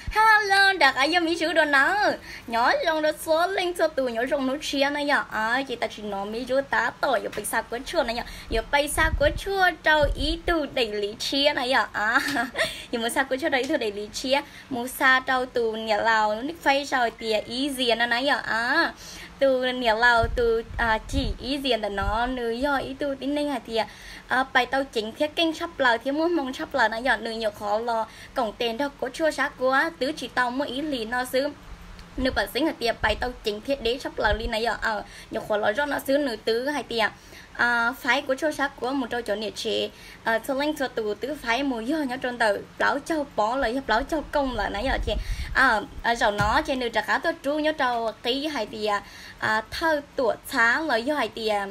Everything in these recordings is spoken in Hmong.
Hello, nram qab yog Miv Zuv dua nawb. Nyob zoo rau txhua leej txhua tus, nyob zoo hnub tshiab na yom. Ces tam sim no Miv Zuv tab tom yuav pais xa kuab tshuaj na yom, yuav pais xa kuab tshuaj rau ib tug daim liv tshiab na yom. Yuav mus xa kuab tshuaj rau ib tug daim liv tshiab, mus xa rau tus niam laus nick face sau hais tias Ib Zias no na yom. Tus niam laus tus Cim Ib Zias ntawm no nws yog ib tug tib neeg hais tias pais tau ceev thiab keej tshaj plaws thiab muaj hmoo tshaj plaws na yom. Nws nyuam qhuav los koom tes nrog kuab tshuaj sab kuab twb tsis tau muaj ib hlis no xwb, nws pam xeeb hais tias pais tau ceev thiab deb tshaj plaws li na yom. Nyuam qhuav los zoj no xwb nws twb hais tias faib kuab tshuaj sab kuab mus rau cov niam tsev, txhua leej txhua tus twb faib mus yog nyob rau ntawm plaub caug pob los yog plaub caug kooj lawm na yom. Ces zaum no ces nws rov qab tuaj rub nyob rau qib hais tias thawj tuam txhab los yog hais tias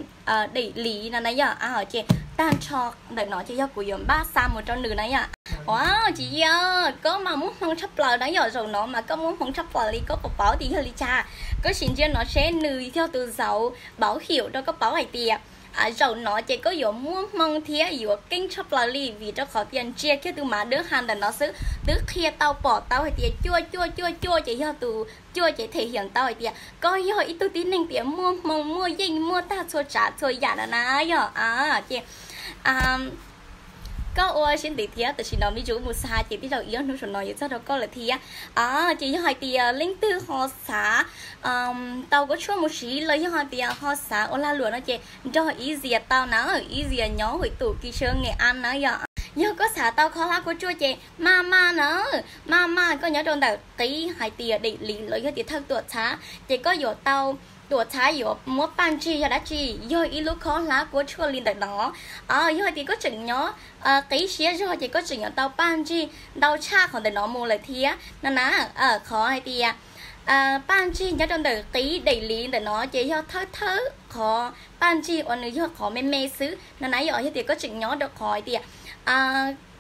daim liv no na yom. Ces tag nrho ntawm no ces yog kuv yuav npaj xa mus rau nws na yom. Ua, Cim Ib, koj mas muaj hmoo tshaj plaws na yom, zaum no mas koj muaj hmoo tshaj plaws li, koj puas paub tias yog li cas? Koj sim ntsia no seb nws yog tus zauv pauv hiam rau koj paub hais tias zaum no ces koj yuav muaj hmoo thiab yuav keej tshaj plaws li, vim rau qhov tias ntsia kiag tus mav dawb ha ntawm no xwb twb qhia tau pom tau hais tias cuaj cuaj cuaj cuaj ces yog tus cuaj ces them hiam tau hais tias koj yog ib tug tib neeg tias muaj hmoo muaj yeej muaj tag txhua tsav txhua yam na na yom. Ces koj ua siab ntev thiab, tam sim no Miv Zuv mus xa ces tej zaum ib ob hnub saum no yuav txog rau koj lawm thiab. Ces yog hais tias leej twg ho xav tau kuab tshuaj mus siv los yog hais tias ho xav ua lag luam no ces nrog Ib Zias tau na, Ib Zias nyob hwm tus kis sw Nge An na yom. Yog koj xav tau kho hlab kuab tshuaj ces maj maj na, maj maj koj nyob rau ntawm qib hais tias daim liv los yog tias thawj tuam txhab ces koj yuav tau, tuam txhab yuav muab paj ntsig yog dab tsi, yog ib lub khob hlab kuab tshuaj li ntawm no. Yog hais tias koj tseem nyob qib siab zog ces koj tseem yuav tau paj ntsig ntau tshaj qhov ntawm no mus lawm thiab no na. Qhov hais tias paj ntsig nyob rau ntawm qib daim liv ntawm no ces yog thawj thawj qhov paj ntsig uas nws yog qhov me me xwb no na yom. Yog tias koj tseem nyob rau qhov hais tias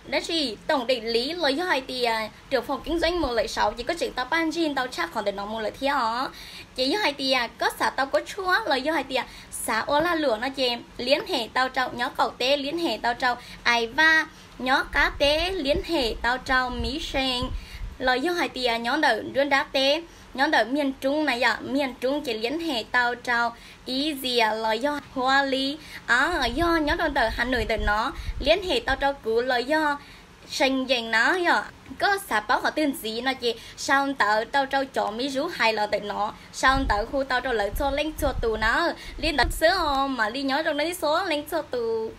dab tsi toom daim liv los yog hais tias trưởng phòng kinh doanh mus lawm saud ces koj tseem tau paj ntsig ntau tshaj qhov ntawm no mus lawm thiab os. Ces yog hais tias koj xav tau kuab tshuaj los yog hais tias xav ua lag luam no ces liên hệ tau rau nyob qaum teb, liên hệ tau rau Ais Vaj, nyob qab teb liên hệ tau rau Miv Xees, los yog hais tias nyob ntawm nruab nrab teb, nyob ntawm Miaj Roob na yom, Miaj Roob ces liên hệ tau rau Ib Zias los yog Hua Li. Yog nyob rau ntawm Hà Nội ntawm no liên hệ tau rau kuv los yog Xees Yees na yom. Koj xav paub qhov twg ntxiv no ces sau ntawv tau rau cov Miv Zuv hais los ntawm no, sau ntawv hu tau rau lawv txhua leej txhua tus na. Li ntawd xwb os, mam li nyob zoo nej txhua leej txhua tus.